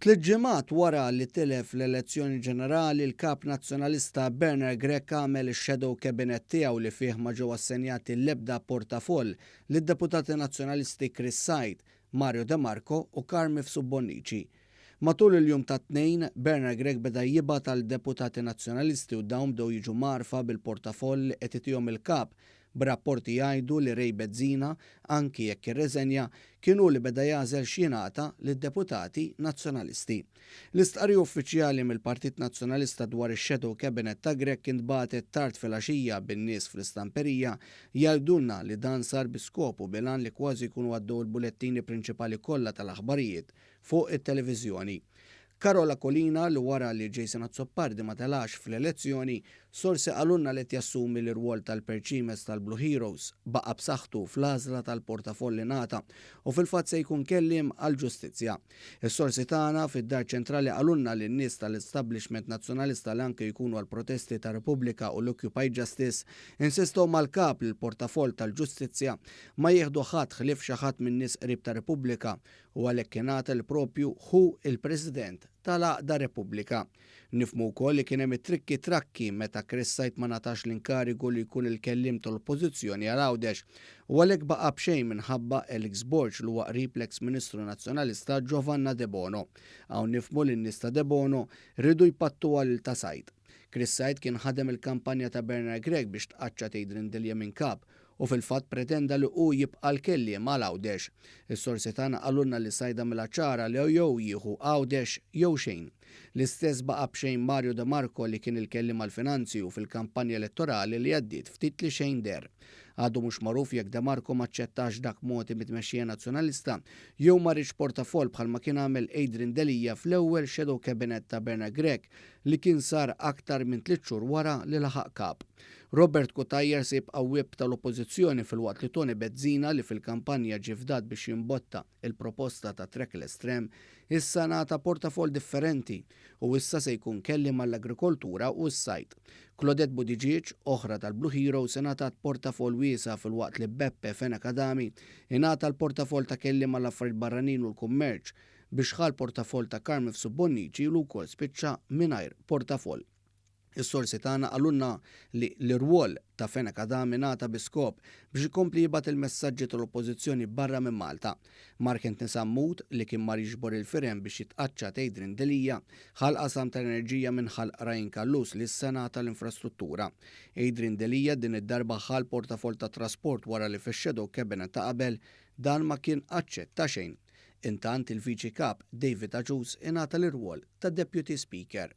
Tliet ġimgħat wara li tilef l-elezzjoni ġenerali, l-Kap Nazzjonalista Bernard Grech għamel ix-shadow cabinet tiegħu li fih ma ġew assenjati l-ebda portafoll lid-deputati Nazzjonalisti Chris Said, Mario De Marco u Carm Mifsud Bonnici. Matul il-jum tat-Tnejn, Bernard Grech beda jibgħat għal deputati Nazzjonalisti u dawn bdew jiġu mgħarrfa bil-portafoll li qed itihom il-Kap b'rapporti jgħidu li Ray Bezzina, anki jekk irreżenja, kien hu li beda jagħżel x'jingħata lid-deputati Nazzjonalisti. L-istqarrija uffiċjali mill-Partit Nazzjonalista dwar ix-shadow cabinet ta' Grech intbagħtet tard filgħaxija bin-nies fl-istamperija jgħidulna li dan sar bi skop u bil-għan li kważi jkunu għaddew il-bulettini prinċipali kollha tal-aħbarijiet fuq it-televiżjoni. Karol Aquilina li wara li Jason Azzopardi ma telax fl-elezzjoni, sorsi qalulna li qed jassumi l-irwol tal-perċimes tal-Blue Heroes, baqa' b'saħħtu fl-għażla tal-portafoll li ngħata u fil-fatt se jkun kelliem għall-ġustizzja. Is-sorsi tagħna fid-Dar Ċentrali qalulna li n-nies tal-establishment Nazzjonalista li anke jkunu għall-protesti ta' Repubblika u l-Occupy Justice insistew mal-Kap li l-portafoll tal-ġustizzja ma jieħdu ħadd ħlief xi ħadd min-nies qrib ta' Repubblika u għalhekk ingħata li proprju ħu il-President tal-għaqda Repubblika. Nifhmu wkoll li kien hemm it-trikki trakki meta Chris Said ma ngħatax l-inkarigu li jkun il-kelliem tal-Oppożizzjoni għal Għawdex u għalhekk baqa' b'xejn minħabba Alex Borg li huwa qrib l-eks Ministru Nazzjonalista Giovanna Debono. Hawn nifhmu li n-nies ta' Debono riedu jpattuha lil ta' Said. Chris Said kien ħadem il-kampanja ta' Bernard Grech biex tqaċċat Adrian Delia minn Kap u fil-fatt pretenda li hu jibqa' l-kelliem għal Għawdex. Is-sorsi tagħna qalulna li Said għamilha ċara li jew jieħu Għawdex jew xejn. L-istess baqa' b'xejn Mario De Marco li kien il-kelliem għall-finanzi u fil-kampanja elettorali li għaddiet ftit li xejn deher. Għadu mhux magħruf jekk De Marco m'aċċettax dak mogħti mit-tmexxija Nazzjonalista jew ma riedx portafoll bħalma kien għamel Adrian Delia fl-ewwel shadow cabinet ta' Bernard Grech li kien sar aktar minn tliet xhur wara li laħaq kap. Robert Cutajar se jibqa' whip tal-Oppożizzjoni filwaqt li Toni Bezzina li fil-kampanja ġie fdat biex jimbotta il-proposta ta' trackless tram issa ngħata portafoll differenti u issa se jkun kelliem għall-agrikoltura u s-sajd. Claudette Buttigieg, oħra tal-Blue Heroes ingħatat portafoll wiesa' filwaqt li Beppe Fenech Adami ingħata l-portafoll ta' kelliem għall-affarijiet barranin u l-kummerċ biex ħa l-portafoll ta' Carm Mifsud Bonnici li wkoll spiċċa mingħajr portafoll. Is-sorsi tagħna qalulna li l-irwol ta' Fenech Adami ngħata bi skop biex ikompli jibgħat il-messaġġi tal-Oppożizzjoni barra minn Malta. Mark Anthony Sammut, li kien mar jiġbor il-firem biex jitqaċċat Adrian Delia, ħa l-qasam tal-enerġija minn ħalq Ryan Callus li issa ngħata l-infrastruttura. Adrian Delia din id-darba ħa l-portafoll tat-trasport wara li fix-shadow cabinet ta' qabel dan ma kien aċċetta xejn. Intant il-Viċi Kap David Agius ingħata l-irwol ta' Deputy Speaker.